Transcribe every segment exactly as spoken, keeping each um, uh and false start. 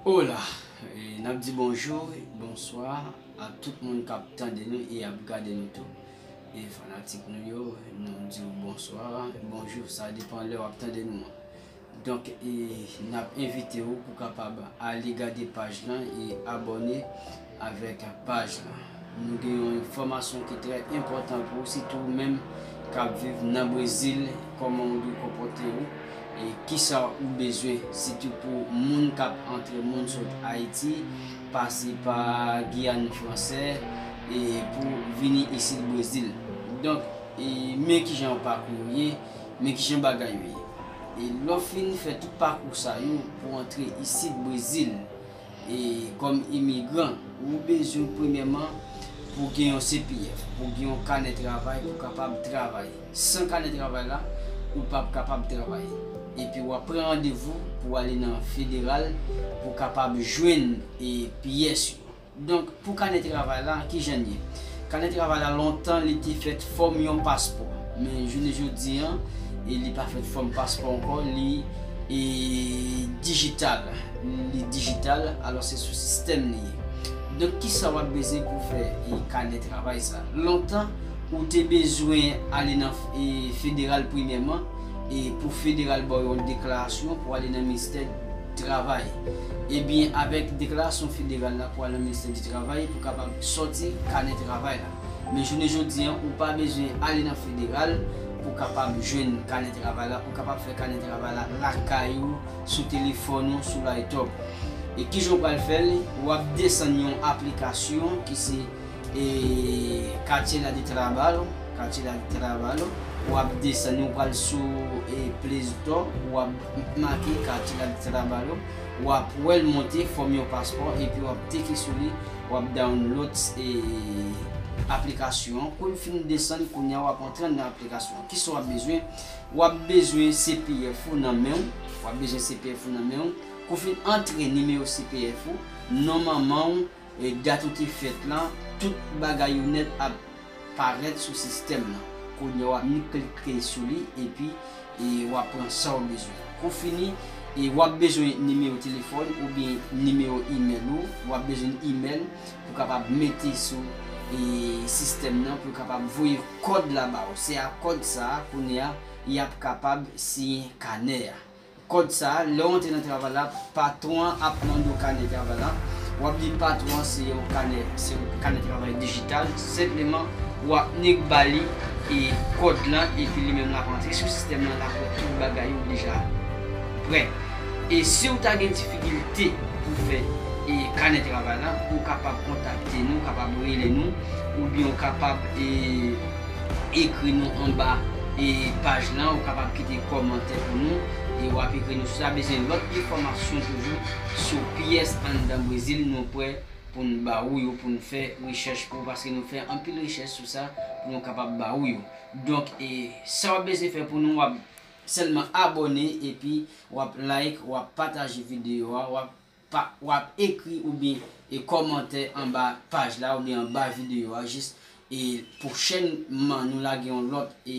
Hola, e, n ap di bonjou, bonswa a tout moun k ap tande nou e ap gade nou tou. E fanatik nou yo, nou di w bonswa, bonjou, sa depann lè w ap tande nou an. Donk, e, n ap envite w pou kapab ale gade paj lan e abòne avèk paj lan. Nou gen yon enfòmasyon ki trè enpòtan pou ou, sitou ou menm k ap viv nan Brezil, kòman ou dwe konpòte w, e kisa ou bezwen, sitou pou moun k ap antre, moun sot Ayiti, pase pa Giyàn Fransè, e pou vini isit Brezil. Donk, e, men kijan pakou ou ye, men kijan bagay yo ye. E lè w fin fè tout pakou sa yo pou antre isit Brezil, e kòm imigran, ou bezwen premyèman pou gen yon C P F, pou gen yon kanè travay, pou kapab travay. San kanè travay la, ou p ap kapab travay. Epi w ap pran randevou pou ale nan federal pou kapab jwenn e pyès yo. Donk, pou kanè travay la, kijan l ye? Kanè travay la, lontan, li te fèt fòm yon paspò. Men jounen jodi an, e li pa fèt fòm paspò ankò, li, e, dijital. Li dijital, alò se sou sistèm li ye. Donk, kisa w ap bezwen pou fè, e, kanè travay sa? Lontan, ou te bezwen ale nan, e, federal premyèman, e pou federal ba w yon deklarasyon pou ale nan ministè travay. Ebyen, avèk deklarasyon federal la pou al nan ministè di travay, pou kapab sòti kanè travay la. Men jounen jodi an, ou pa bezwen ale nan federal pou kapab jwenn kanè travay la, ou kapab fè kanè travay la lakay ou, sou telefòn ou, sou laptop. E kijan w pral fè l? W ap desann yon aplikasyon ki se e Katye la de Trabalo, Katye la de Trabalo, w ap desann, ou pral sou, e, Play Store, w ap make Katye la de Trabalo, w ap wè l monte fòm yon paspò, epi w ap klike sou li, w ap download, e, aplikasyon an. Kou l fin desann, kounye a w ap antre nan aplikasyon an. Kisa w ap bezwen? W ap bezwen C P F ou nan men w, w ap bezwen C P F ou nan men w. Kou w fin antre nimewo C P F ou, non manman w, e, dat ou te fèt lan, tout bagay yo nèt ap parèt sou sistèm lan. Kounye a w ap ni klike sou li, epi, e, w ap pran sa w bezwen. Kou fini, e, w ap bezwen nimewo telefòn oubyen nimewo imèl ou, w ap bezwen imèl pou kapab mete sou, e, sistèm nan, pou kapab voye kòd la ba w. Se a kòd sa a, kounye a, y ap kapab siyen kanè a. Kòd sa a, lè w antre nan travay la, patwon an ap mande w kanè travay la. W ap di patwon an se yon kanè, se yon kanè travay dijital. Senpleman, w ap nik ba li e kòd lan, epi li menm l ap antre sou sistèm lan, l ap wè tout bagay ou deja prè. E si w ta gen difikilte pou fè e kanè travay la, ou kapab kontakte nou, ou kapab rele nou, oubyen ou kapab e ekri nou anba e paj lan, ou kapab kite kòmantè pou nou, e w ap ekri nou. Si w ta bezwen lòt enfòmasyon toujou sou pyès anndan Brezil, nou prè pou n ba ou yo, pou n fè rechèch pou ou, paske nou fè anpil rechèch sou sa, pou nou kapab ba ou yo. Donk, e sa w ap bezwen fè pou nou, w ap sèlman abòne, epi w ap like, w ap pataje videyo a, w ap pa, w ap ekri oubyen e kòmantè anba paj la oubyen anba videyo a, jis e pwochènman nou lage yon lòt e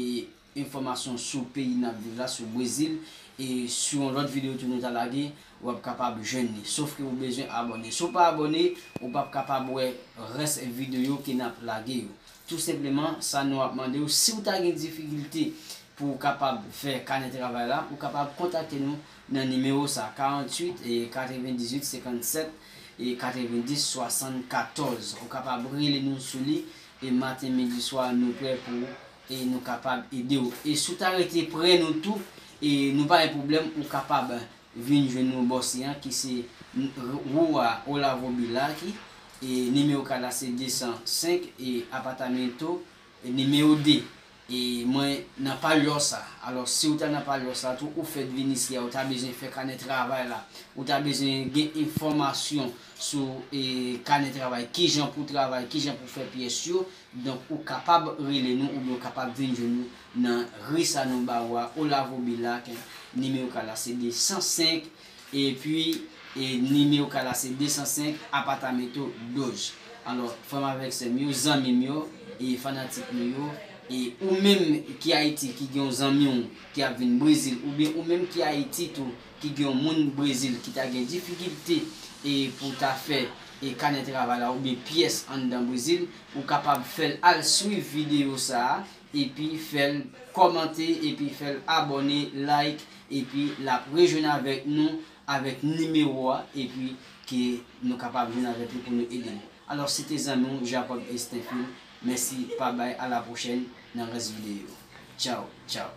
enfòmasyon sou peyi n ap viv la, sou Brezil, e sou yon lòt videyo tou nou ta lage, w ap kapab jwenn li. Sof ke ou bezwen abòne. Si w pa abòne, ou p ap kapab wè rès videyo ke n ap lage yo. Tou senpleman, sa nou ap mande w, si w ta gen difikilte pou w kapab fè kanè travay la, ou kapab kontakte nou nan nimewo sa, karanntuit, e, katrevendizuit, senkannsèt, e, katrevendis, swasannkatòz. Ou kapab rele nou sou li, e maten, midi, swa, nou prè pou, e nou kapab ede w. E si w ta rete prè nou tou, e nou pa gen pwoblèm, ou kapab vin jwenn nou bò si an, ki se Rua Olavo Bilac, e nimewo kay la se de san senk, e apartamento, e nimewo de. E mwen nan Palhoça. Alò, si w ta nan Palhoça tou, ou fèt vin isi a, ou ta bezwen fè kanè travay la, ou ta bezwen gen enfòmasyon sou, e, kanè travay, kijan pou travay, kijan pou fè pyès yo, donk ou kapab rele nou oubyen ou kapab vin jwenn nou nan ri sa nou ba ou a, Olavo Bilac, nimewo kay la se de san senk, epi, e, nimewo kay la se de san senk, apartamento douz. Alò, frè m avèk sè m yo, zanmi m yo, e fanatik nou yo, E ou menm ki Ayiti, ki gen yon zanmi w ki ap vin Brezil, oubyen ou menm ki Ayiti tou, ki gen yon moun Brezil ki ta gen difikilte e pou ta fè e kanè travay la oubyen pyès anndan Brezil, ou kapab fè l al swiv videyo sa a, epi fè l kòmante, epi fè l abòne, like, epi l ap rejwenn avèk nou, avèk nimewo a, epi ke nou kapab jwenn avèk li pou nou ede l. Alò, se te zanmi w Jacob Estenfil. Mèsi, pa bay, a la pwochèn nan rès videyo. Tchaw, tchaw.